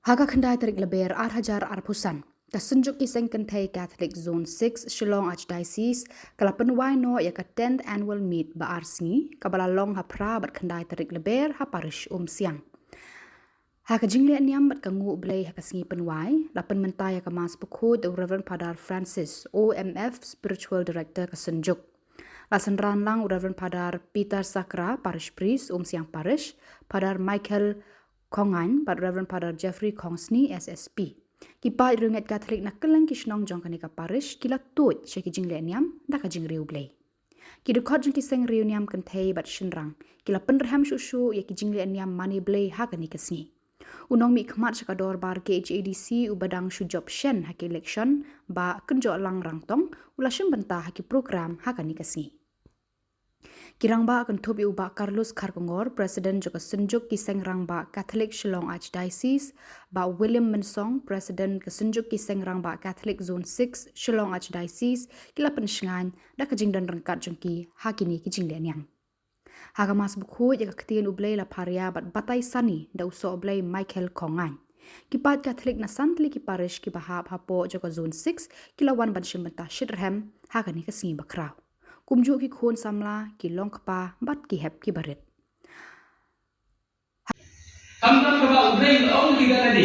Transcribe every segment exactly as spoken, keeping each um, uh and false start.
Ha ka khyndai tarik Lber ar hajar arphew san, ka Synjuk ki Seng Kynthei Catholic Zone six, Shillong Archdiocese, ka la pynwai noh ïa ka tenth Annual Meet ba ar sngi, kaba la long ha phra bad khyndai tarik Lber ha Parish Umsiang. Ha ka jingleh niam bad ka nguh Blei ha ka sngi pynwai, la pynmynta ïa ka Mass Bakhuid da u Reverend Father Francis, O M F, Spiritual Director ka Synjuk. La synran lang u Reverend Father Peter Sakra, Parish Priest, Umsiang Parish, Father Michael Khongaiñ bad Reverend Father Jeffrey Khongsni, S S P. Ki paid riewngeit Catholic na kylleng ki shnong jong kane ka parish ki la tuid sha ki jingleh niam da ka jingriewblei. Ki dkhot jong ki seng riewniam kynthei bad shynrang ki la pynrhem shuh shuh ïa ki jingleh niam mane Blei ha kane ka sngi. U nongmihkhmat sha ka dorbar K H A D C uba dang shu jop shen ha ka election, Bah Kynjohlang Rangtong, u la shim bynta ha ki program ha kane ka sngi. Ki rangbah kynthup ïa u Bah Carlos Kharkongor, President jong ka Synjuk ki Seng Rangbah Catholic Shillong Archdiocese, Bah William Mynsong, President ka Synjuk ki Seng Rangbah Catholic Zone six, Shillong Archdiocese, ki la pynshngaiñ da ka jingdon ryngkat jong ki ha kine ki jingleh niam. Ha ka Mass Bakhuid, ïa ka Ktien u Blei la pharia bad batai sani da u Sohblei Michael Khongaiñ. Ki paid Catholic na san tylli ki parish kiba hap hapoh jong ka Zone six ki la wan ban shim bynta shitrhem ha kane ka sngi bakhraw. Kumjuh ki khun samla, ki longkpa bad ki hep ki barit. Khamtam kaba U Blei u la ong ïa ka kane,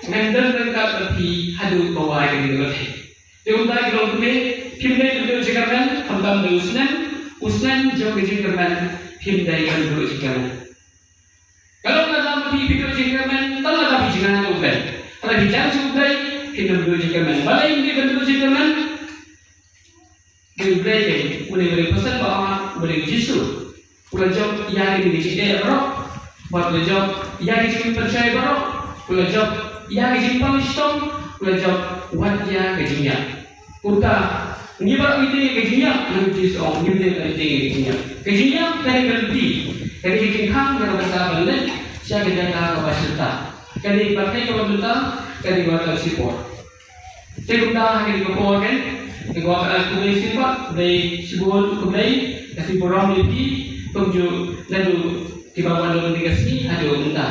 ngan don ryngkat bad phi haduh ba wai kane ka pyrthei. Te kumta ki longkmie, phim dei ban duh jingkyrmen khamtam da u snem, u snem jong ka jingkyrmen phim dei ban duh jingkyrmen. Ka long lada ma phi phi duh jingkyrmen tang lada phi jngai na U Blei. Lada phi jngai na U Blei phim dei ban duh jingkyrmen. Balei phim dei ban duh jingkyrmen? Dei U Blei keiñ, U Blei, U Blei u Blei Pastor ba, U Blei u Jisu. U la jop ïa kine ki jingeh baroh, bad u la jop ïa ki jingpynshai baroh, u la jop ïa ki jingpang shitom, u la jop wat ïa ka jingïap. Kumta, ngi baroh ngi tieng ïa ka jingïap, ngi Jisu ong, ngim dei ban tieng ïa ka jingïap. Ka jingïap ka dei ka lynti, ka dei ka jingkhang na ka bynta ban leit sha ka jaka kaba shyrkhei. Ka dei ka pyrthei kaba bynta, ka dei ka bynta shipor. Te kumta ha kane ka por kan, ka kwah ban ai khublei shibun, khublei shibun, khublei, ka sngi burom ïa phi, kumjuh naduh kiba wan lum ïa ka sngi haduh mynta.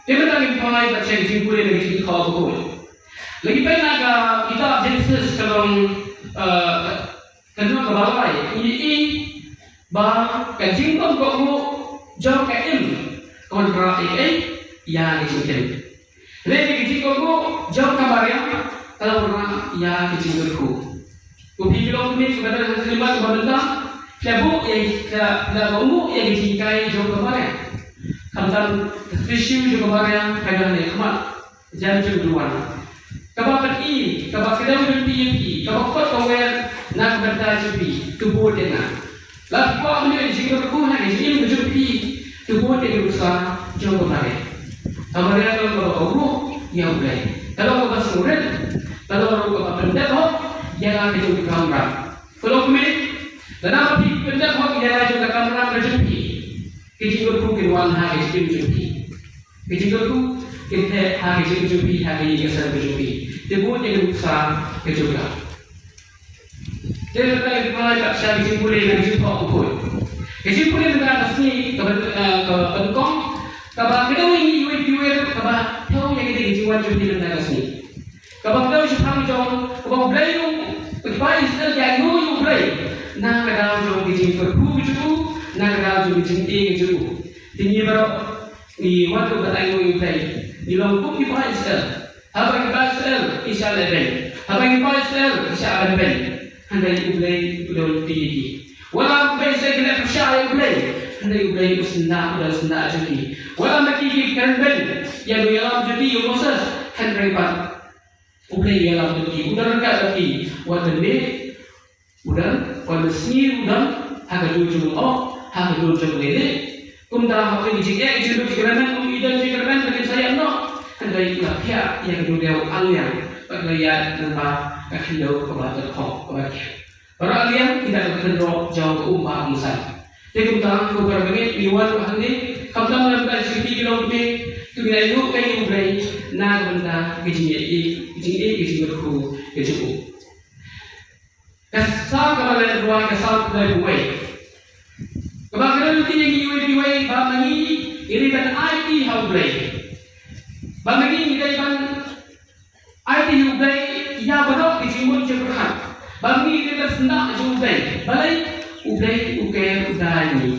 Te mynta ngin phai bad sha ka jingpule na ka jingthoh bakhuid. Lada ngi peit na ka kitab Jenesis ka lynnong, eh, ka dkhot kaba lai, ngi ïohi ba ka jingkohnguh jong ka Im ka wanrah ïa ka jingim. Lane ka jingkohnguh jong ka Mariam ka la wanrah ïa ka jingkyrkhu. Ko phi ki longkmie kiba don ha ka khlieh kaba mynta, phi la buh ïa ka, phi la kohnguh ïa ka jinghikai jong ka Mariam. Khamtam ka tissue jong ka Mariam ka don ha khmat. Jan jong duwan. Kaba pyni, kaba kdew jong phi ïa phi, kaba khot ka wer na ka bynta jong phi, to bud ïa nga. Lada phi kwah ban ïoh jingkyrkhu ha ka jingim ka jong phi, to bud ïa ka nuksa jong ka Mariam. Ka Mariam ka long kaba kohnguh ïa U Blei. Ka long kaba sngewrit, ka long ruh kaba pyndep hok ïa la ka jong ka kamram. Ko longkmie, lada ma phi pyndep hok ïa la jong ka kamram ka jong phi, ka jingkyrkhu kan wan ha ka jingim jong phi. Ka jingkyrkhu kan theh ha ka jingim jong phi, ha ka ïing ka sem ka jong phi. Te bud ïa ka nuksa ka jong ka. Te mynta ngin phai bad sha ka jingpule na ka jingthoh bakhuid. Ka jingpule mynta ka sngi kaba, eh, kaba nyngkong, kaba kdew ïa ngi iwei pa iwei ruh, kaba thew ïa ka dei ka jingwan jong phi mynta ka sngi. Kaba kdew shaphang jong, kaba U Blei u, u kpa Israel ïa u, u Blei. Na ka daw jong ka jingkyrkhu ka jong u, na ka daw jong ka jingïeit ka jong u. Te ngi baroh ngi wan ruh ban ainguh ïa U Blei. Ngi long kum ki kpa Israel. Haba ki kpa Israel ki shah lehbeiñ, haba ki kpa Israel ki shah beiñ, hynrei U Blei u don lynti ïa ki. Wat la ki kpa Israel ki leh pyrshah ïa U Blei, hynrei U Blei u sngewthuh, u don sngewthuh jong ki. Wat la ma ki ki kren beiñ ïa u ïalam jong ki, ïa u Moses, hynrei pat U Blei u ïalam jong ki, u don ryngkat bad ki. Wat ban leh U don, wat ban sngew u don ha ka dur jong u, ha ka dur jong u leh. Kumta hapdeng ka jingeh, ka jingduk, jingkyrmen, um don jingkyrmen, ka jingsayan noh. Hynrei u la phiah ïa ka duriaw aliang bad ka la ïaid lyngba ka khyndew kaba tyrkhong kaba khiah. Baroh aliang ki dei ka kynroh jong ka um ba um san. Te kumta ko para bangeit, ngi wan ruh hangne, khamtam na ka bynta jong phi ki longkmie, to ngin ainguh ïa U Blei na ka bynta ka jingïeit, ka jingïeit, ka jingkyrkhu ka jong u. Ka Salm kaba lai phew wei, ka Salm kaba lai phew wei. Kaba kren lynti ïa ngi iwei pa iwei ba ma ngi Ngi dei ban aiti ha U Blei. Ba ma ngi ngi dei ban aiti ha U Blei ïa baroh ki jingmut jingpyrkhat. Ba ma ngi ngi dei ban sngewthuh jong U Blei. Balei? U Blei u ker u dei ngi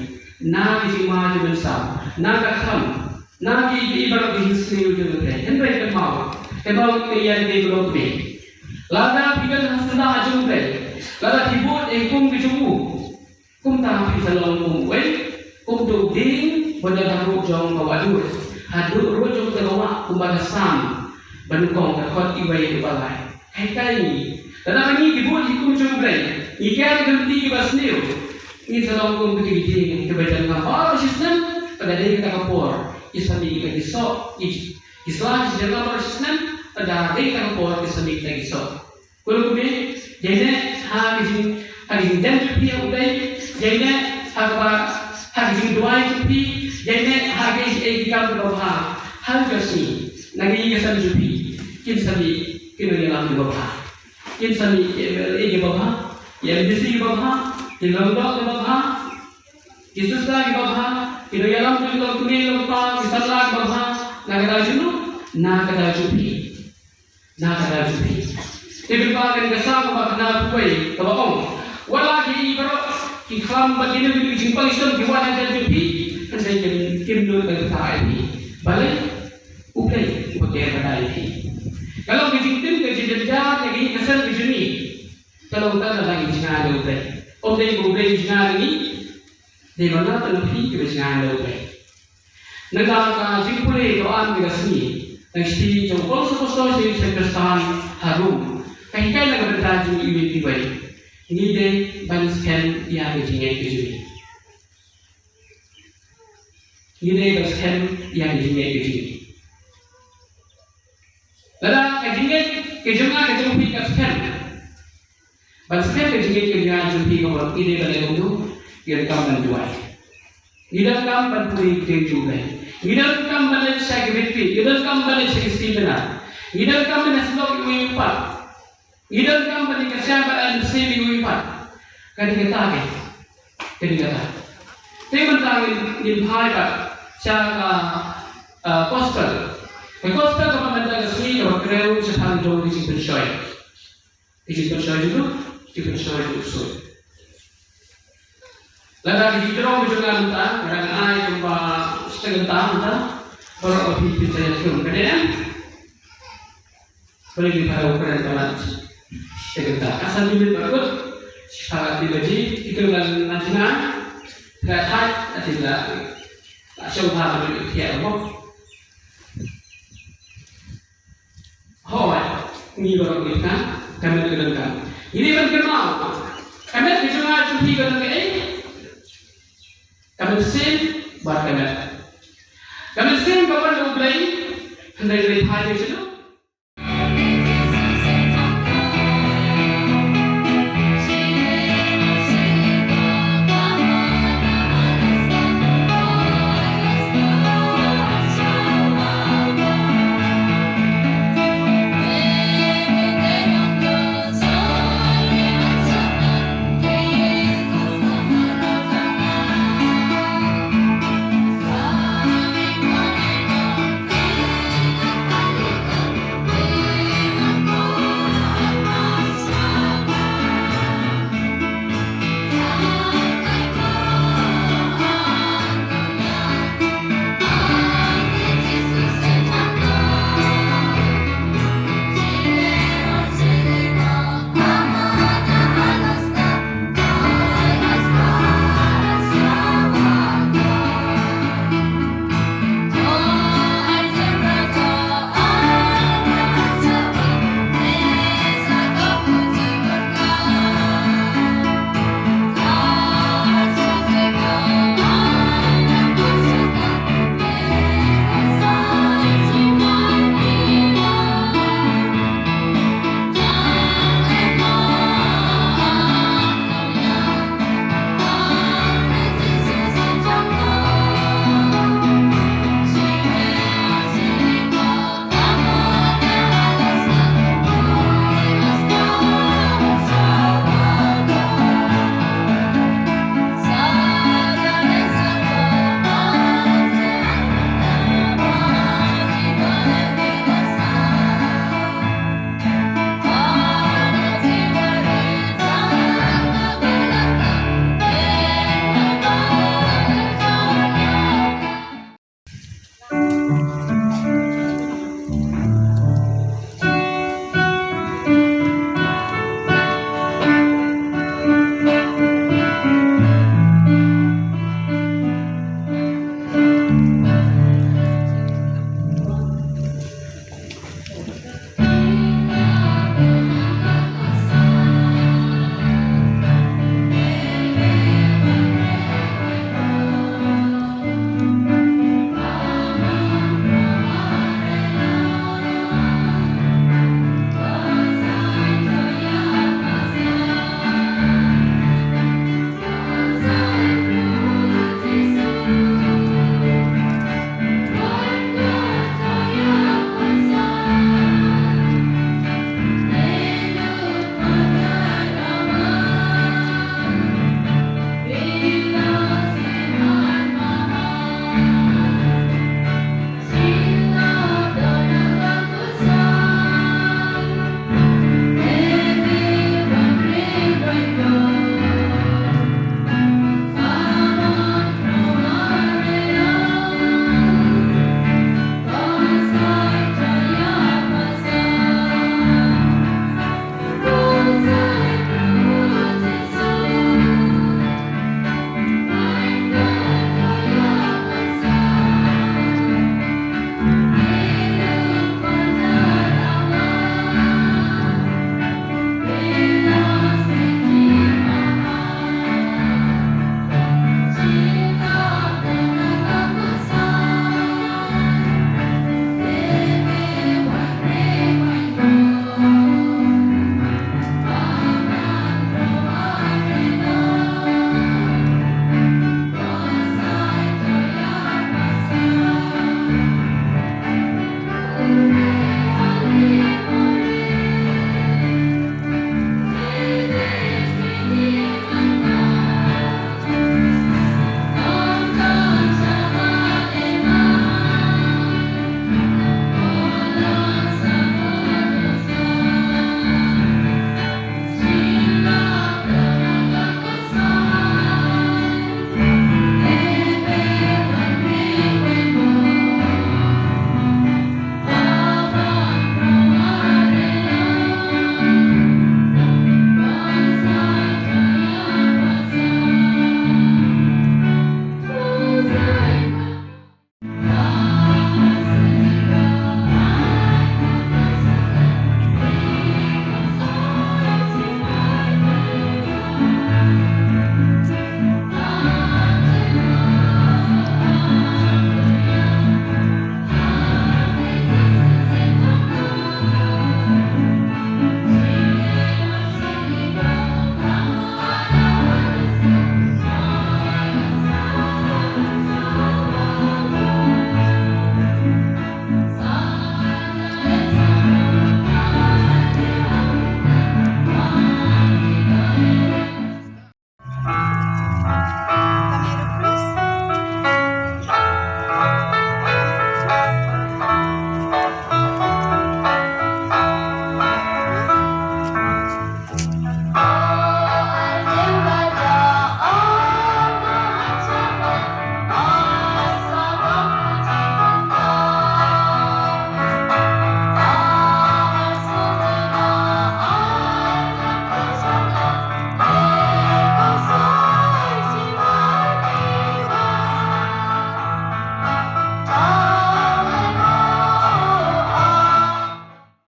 na ki jingma jingmynsaw, na ka khlam, na ki, ki baroh ki jingsniew jong U Blei. Hynrei kynmaw, kynmaw ïa ngi dei baroh kmie. Lada phi don ha sngewthuh jong U Blei, lada phi bud ïa ki hukum ki jong u, kumta phin sa long kum uwei, kum uto u dieng ba don ha ruh jong ka wah dur, ha ruh jong ka wah, kumba ka Salm banyngkong, ka dkhot uwei haduh ba lai. Ka hikai ngi, lada ngi ki bud ïa ki hukum jong U Blei, ngi ker ïa ki lynti kiba sniew, ngin sa long kum kita ki dieng kiba jan ngam baroh shi snem, lada dei kata ka por ki sa mih kita ki soh, ki, ki sla ki jan ngam baroh shi snem, lada dei kata ka por ki sa mih kita ki soh. Ko lok kmie, ïaineh ha ki jing, ha ki jingjan jong phi ïa U Blei, ïaineh ha kaba, ha ki jingduwai jong phi, ïaineh ha ki, eh, ki kam kiba bha ha ka sngi. Na ki ïing ki sem jong phi kin sa mih ki nongïalam kiba bha, kin sa mih ki M L A kiba bha, ki M D C kiba bha, ki lyngdoh kiba bha, ki sister kiba bha, ki nongïalam jong ki lok kmie lok kpa, ki samla kiba bha. Na ka daw jong u, na ka daw jong phi. Na ka daw jong phi. Te pynpaw ïa ka Salm kaba khyndai phew wei kaba ong, wat la ki baroh ki khlam bad kino kino ki jingpang shitom ki wan ha ka daw jong phi, hynrei kim, kim nud ban ktah ïa phi. Balei? U Blei uba ker ba dei ïa phi. Ka long ka jingtim ka jingjynjar ïa ka jingïaseng ka jong ngi. Ka long tang na la ngi jngai na U Blei. Ym dei ba U Blei u jngai na ngi. Dei ban la tang phi kiba jngai na U Blei. Na ka, ka jingpule kaba ar ka sngi, na ka shithi jong u Paulus apostol sha ki Khristan ha Rom, ka hikai na ka bynta jong iwei pa iwei. Ngi dei ban skhem ïa ka jingngeit ka jong ngi. Ngi dei ban skhem ïa ka jingngeit ka jong ngi. Lada ka jingngeit ka jong nga ka jong phi ka skhem, ban skhem ka jingngeit ka jong nga jong phi ka bor, ngi dei ban leh kumno? Ngi donkam ban duwai. Ngi donkam ban pule ïa ka ktien jong U Blei. Ngi donkam ban leit sha ki retreat. Ngi donkam ban leit sha ki seminar. Ngi donkam ban ïasyllok ïa uwei u paid. Ngi donkam ban ïa kyrshan bad ban ïashem ïa uwei u paid. Ka dei kata, ka dei kata. Te mynta ngin, ngin phai pat sha ka, ah, gospel. Ka gospel kaba mynta ka sngi kaba kiew shaphang jong ka jingpynshoi. Ki jingpynshoi jong u, ki jingpynshoi jong u ksuid. Lada ki jingjrong jong nga mynta, nga dang ai kumba shiteng kynta mynta, baroh phi phin sa ïathuh, ka dei em? Balei phi para u kren ka mat shiteng kynta? Ka san minit ba kut, shipara ti baji, ki kren lan lan jngai, ka thait, ati la, la shong ha ba ki thiah mo. Hooid, ngi baroh ngi thngan, ka met ka donkam. Ngi dei ban kynmaw, ka met ka jong nga jong phi ka don kaei? Ka mynsiem bad ka met. Ka mynsiem ka wan na U Blei, hynrei ka dei phai ka jong u.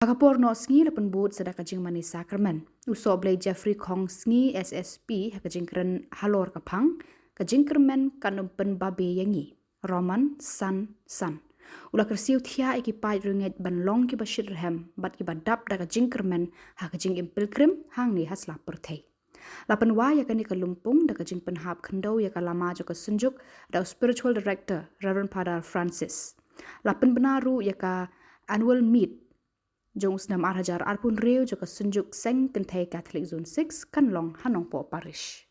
Ka por noh sngi la pynbud sa da ka jingmane sakramen. U Sohblei Jeffrey Khong Sngi S S P ha ka jingkren halor ka phang, ka jingkyrmen kan ym pynbabe ïa ngi. Roman san san. U la kyrsiew thiah ïa ki paid riewngeit ban long kiba shitrhem bad kiba dap da ka jingkyrmen ha ka jingim pilgrim hangne ha sla pyrthei. La pynwai ïa kane ka lympung da ka jingpynhap khyndew ïa ka lama jong ka Synjuk da u Spiritual Director Reverend Father Francis. La pynbna ruh ïa ka annual meet jong u snem ar hajar arphew hynriew jong ka Synjuk Seng Kynthei Catholic Zone six kan long ha Nongpoh Parish.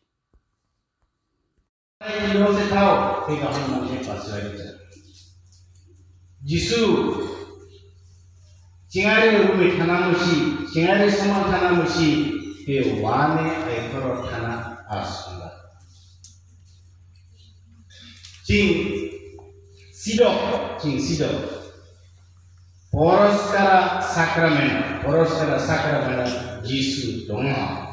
Jisu, chingari rumi thana musi, chingari sumang thana musi, te wane ai koro thana asula. Ching sidok, ching sidok. Poroskara sakramenta, poroskara sakramenta Jisu donga.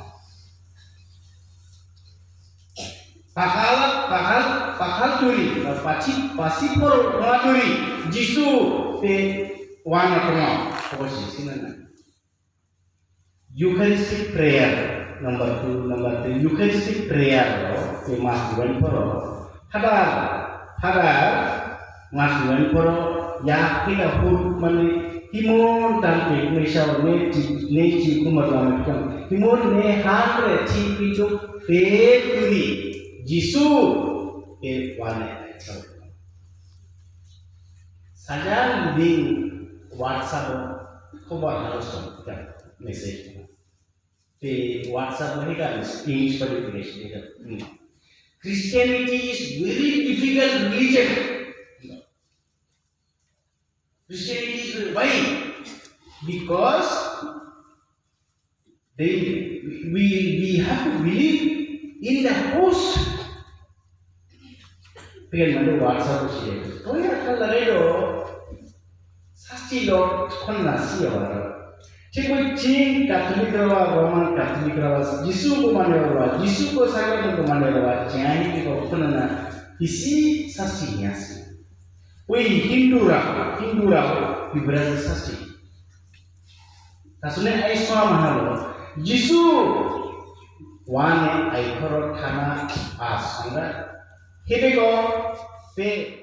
Pakal, pakal, pakal turi, pasi, pasi por turi, Jisu te wana tengah, pokok sih, sih mana. Eucharistic prayer, number two, number three, Eucharistic prayer, lo, te mas duen poro. Hadar, hadar, mas duen poro, ya kita hur mani, timon dan te, ne shaw, ne chi, ne chi kumar lam kan. Timon ne hatre chi pitu, te turi, Jisu, te wane, sajan ding WhatsApp, khobor harus kan, message. Te WhatsApp ni kan English padi English ni kan. Hmm. Christianity is very difficult religion. Christianity is very, why? Because they, we, we have to believe in the host. Pien madu WhatsApp usi. Koya ka lare do. Sasti lo khonna si awara. Chikwe ching Catholic rawa, Roman Catholic rawa, Jisu ko mane rawa, Jisu ko sakra ko mane rawa, chai ko khonna isi sasti nyasi. Ui Hindu rawa, Hindu rawa, Ibrahim sasti. Tasune ai swa mahalo, Jisu wane ai koro thana asanga. Hebe ko pe.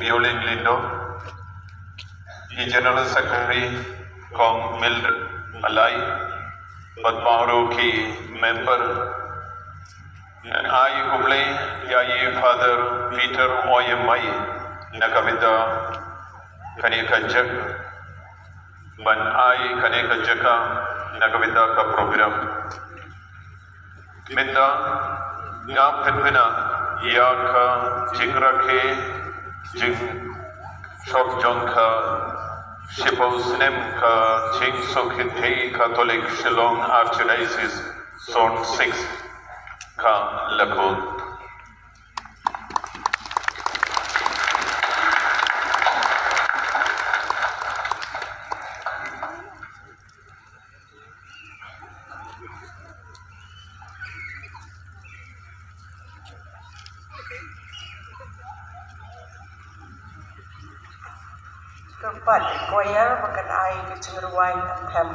Violin Lindo, i General Secretary Kong Mildred Alai, bad baroh ki member. Ngan ai khublei ïa i Father Peter Oyemai na ka bynta kane ka jaka. Ban ai kane ka jaka Na ka bynta ka program mynta, nga pynbna ïa ka jingrakhe jingsuk jong ka shiphew snem ka Jingsuk Hynthei Katholik Shillong Archdiocese Zone six, ka Laku. Ka part choir ba kan ai ka jingrwai anthem.